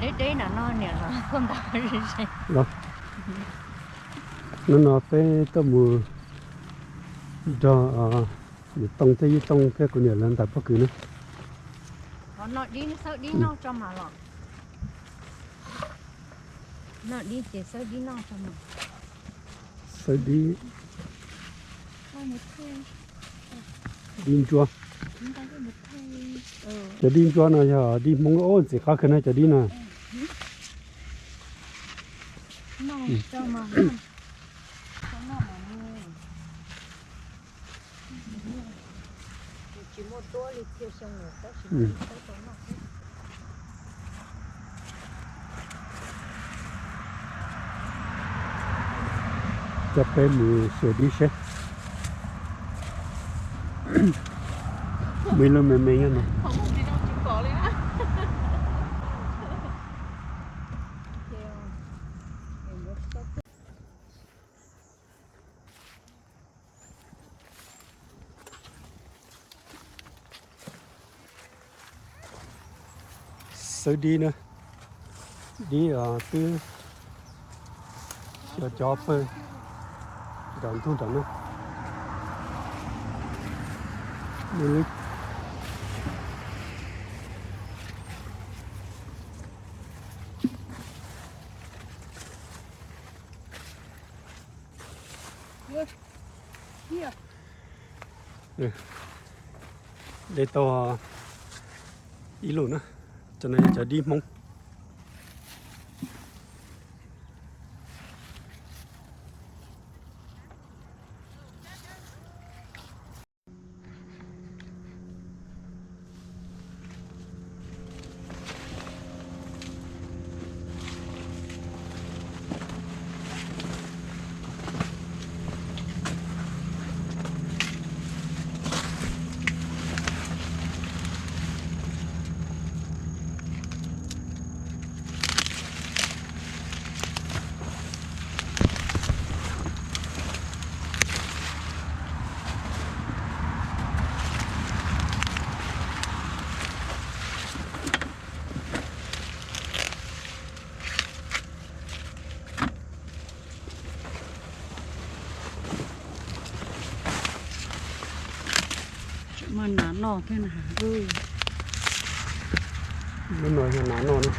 Deb deb no no niam los kuj ntaus ze ze. Los, hnub no peb tuaj mus nrog niam Tooj thiab yawg Tooj thiab kuv niam lawv ntais pob kws na. Noj dib, xawb dib noj tso mas los. Noj dib ces xawb dib noj tso mas. Xawb dib. Dib ntsuab. Cov dib ntsuab no yog dib Hmoob, ntxim qab kawg na cov dib no. Coj peb mus xyuas dib seb. Muaj ib lub me me nyob no. Xawb dib na, dib twb cov cov pawg nram ntug nram na. De tau ib lub na, cov no yog cov dib Hmoob. Tseem muaj nas noj thiab na. Lub no yog nas noj na.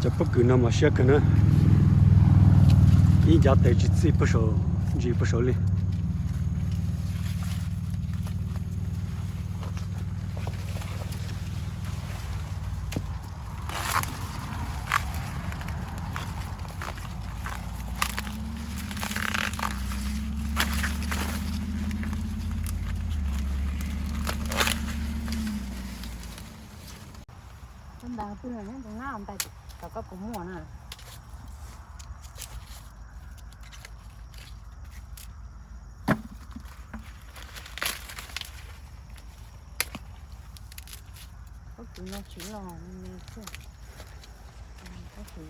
Cov pob kws no mas siab kawg na, ib ncav tes tsis txij puag saum ntsis puag saud li. Tus nab ntais, tom koj puas muaj na? Pob kws no tsis loj me xwb. Pob kws,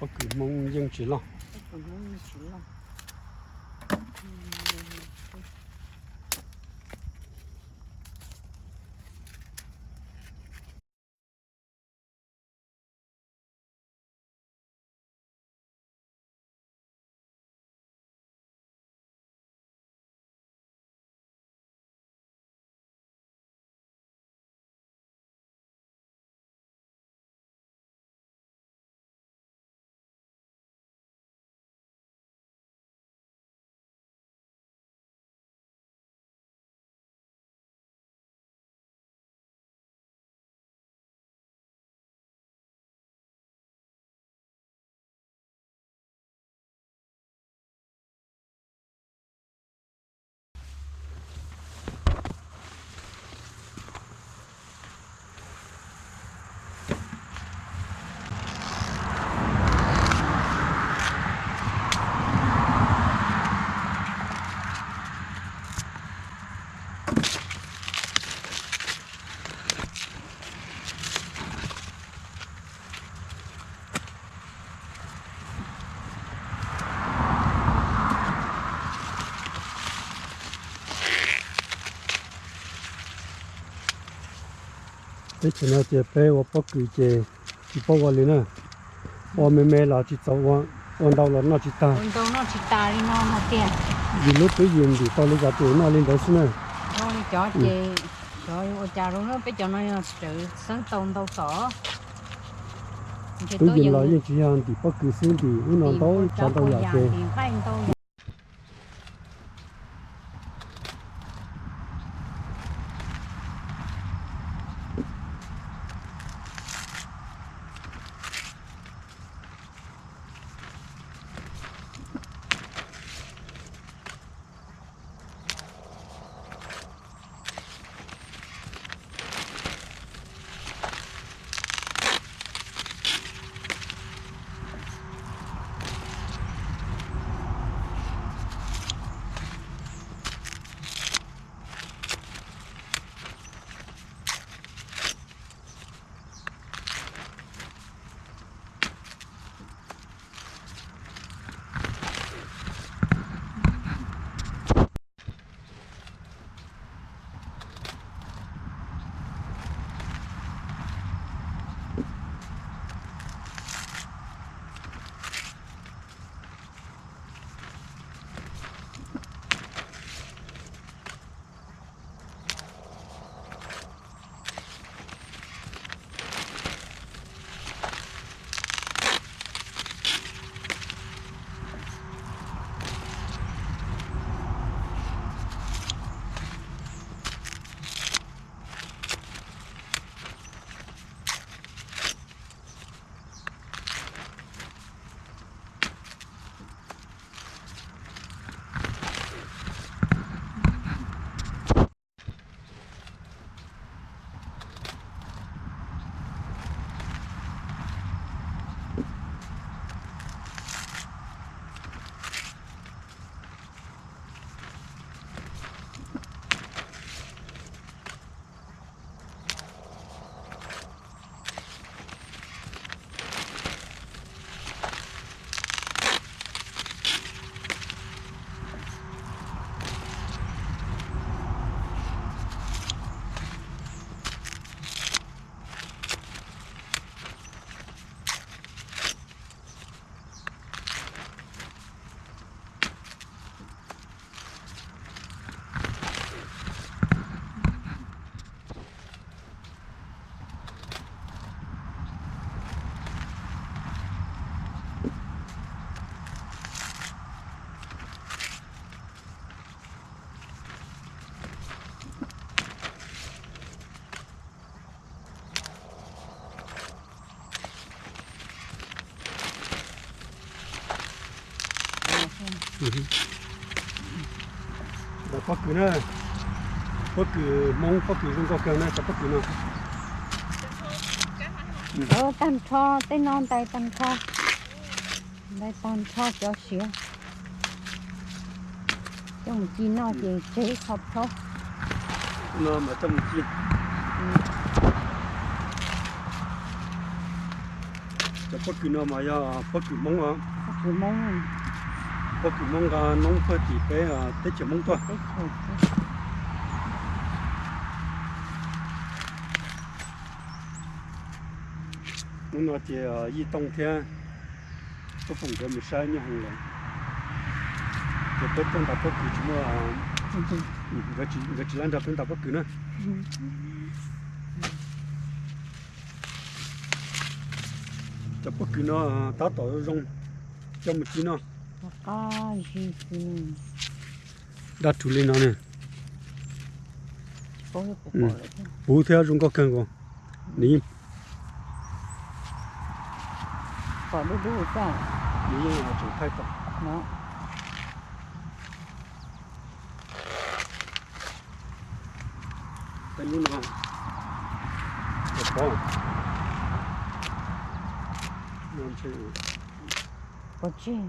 pob kws Hmoob yeej tsis loj. Pob kws Hmoob yeej tsis loj. Teb chaws no ces peb ua pob kws ces tsis paub ua li na. Ua me me los tsis txaus ua, ua ntau los noj tsis tag. Ua ntau noj tsis tas li no tiag. Vim lub twb ywm ntim tau li cas ces noj li ntawd xwb na. Noj li cov ces cov ua cas zoo na, peb cov no yog tseem xeeb tau ntau tom. Twb ywm los yeej tsis yog ntim pob kws xwb, ntim ub no ntau tsav ntau yam ces. Ntawm pob kws na, Pob kws Hmoob, pob kws zoo nkauj kawg na, cov pob kws no. Tag nrho, tej no ntais tag nrho, ntais tag nrho cov siav. Coj mus ci noj ces tseg ib qho plaub. No mas coj mus ci. Cov pob kws no mas yog pob kws Hmoob os. Pob kws Hmoob nqa noob tuaj tim peb teb chaws Hmoob tuaj. Hnub no ces Yij Tooj thiab Tub Foom nkawd mus saib nyoob hoom lawm, ces peb tuaj ntais pob kws tsis muaj, nkawd tsis laib nrog peb ntais pob kws na. Cov pob kws no tab tom zoo, coj mus ci noj. Daj rhuv li no ne. Puv thiab zoo nkauj kawg nkaus. Nws yeej, nws yeej tseem thaij tau. Tej lub no, pov, pov tseg,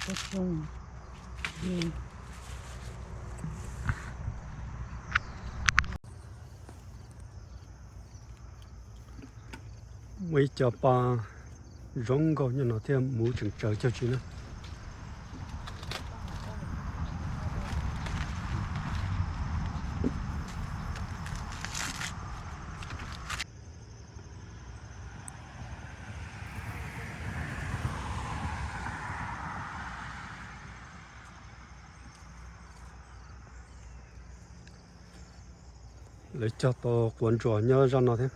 pov tseg. Muaj ib co pa zoo nkauj nyob no thiab, muv tseem tsaws cog tsis na. Lawv cog tau quav ntsuas nyob zaj no thiab.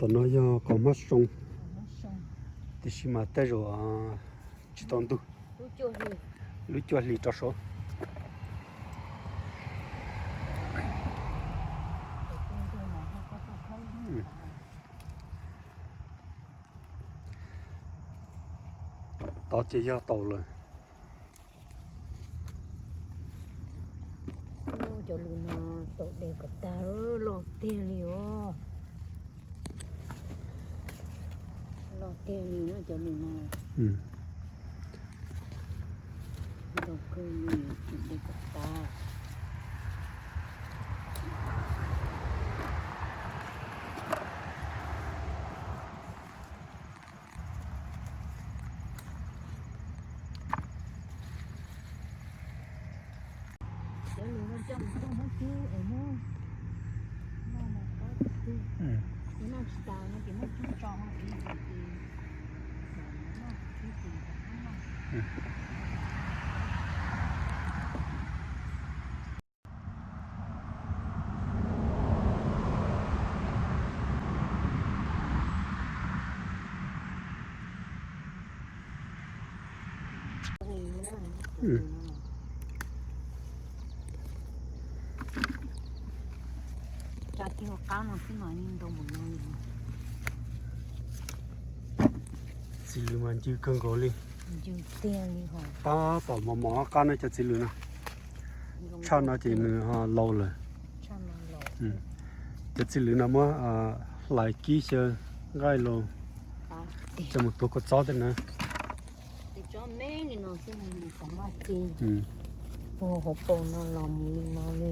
Tom no yog qhov hmab soo, tiam sis mas tej zaum tsis tau ntug, lub cuaj hlis rov suav. Tod ces yog taus lawm. Cov lws no taus dej kom tag, loj tiag li os. Loj tiag li cov lws no. Ntaus kawg li, taus dej kom tag. Cov lws no coj mus coj muab cub es muab noj mas qab tiag. Yog noj tsis tas no ces muab cub tso hauv txiv ces noj tib tis kom qab noj. Txiv lws mas ncw kawg nkaus li. Tab tom mos mos qab no cov txiv lws no. Tshaj no ces nws laus lawm. Cov txiv lws no muab hlais kib xyaw nqaij los coj mus tuav kua txob tej na. Puag hauv paus no los mus li no li.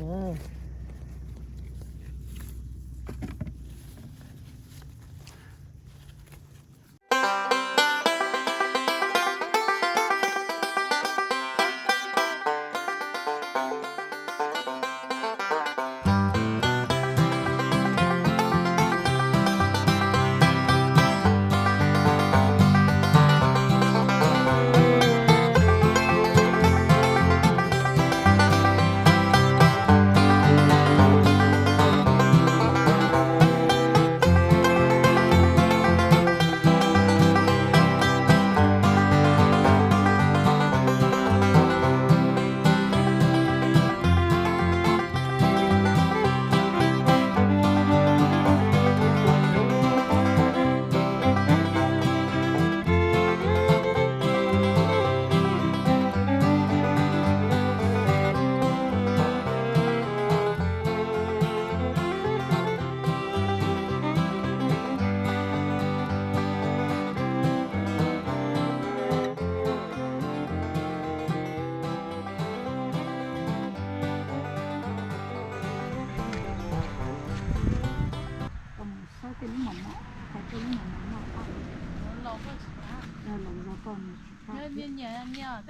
Nyiam,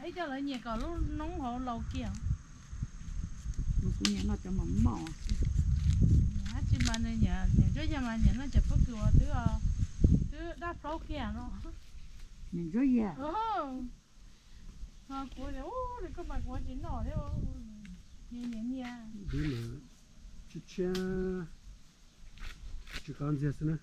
ib co lawv nyiam kom lub noob hauv laus kiag. Kuv nyiam noj cov mos mos. Dab tsi mas nws nyiam, nyiam Ntsuab Yag mas nyiam noj cov pob kws uas twb, twb daj plaub kiag no. Nyiam Ntsuab Yag. Kuv, koj mas kuv tsis noj thiab. Nyiam, nyiam, nyiam. Dib mas tshiab tshiab, tsis qab ntxiag xwb na.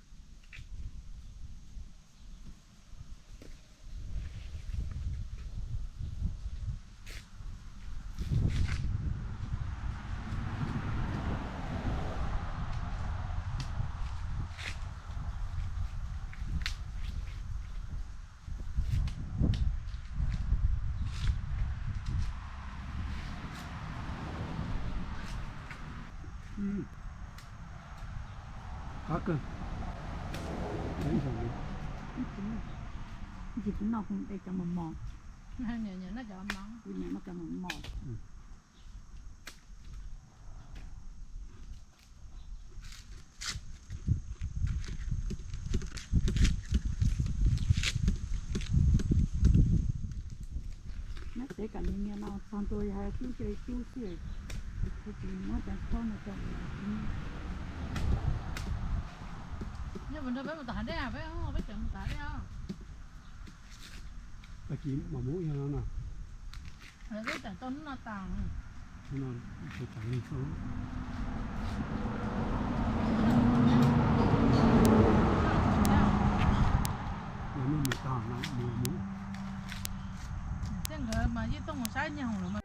Qab kawg. Ib ntsis kuv noj kuv de cov mos mos. Kuv nyiam noj cov mos mos. Nab tev kam nyias nyias no txog ntua yog cub cia li cub xwb. Kuv tsis muab cov khob no rau. Yog mus nrog peb mus tom hav dej, peb, peb tseem mus tom hav dej os. Tag kis mam mus yog no na. Peb tseem tau hnub no tas. Hnub no tseem li xwb. Yog nej mus tag no mus mus. Tej nkawd mas yeej tuaj mus saib Nyiaj Hoom lawm mas.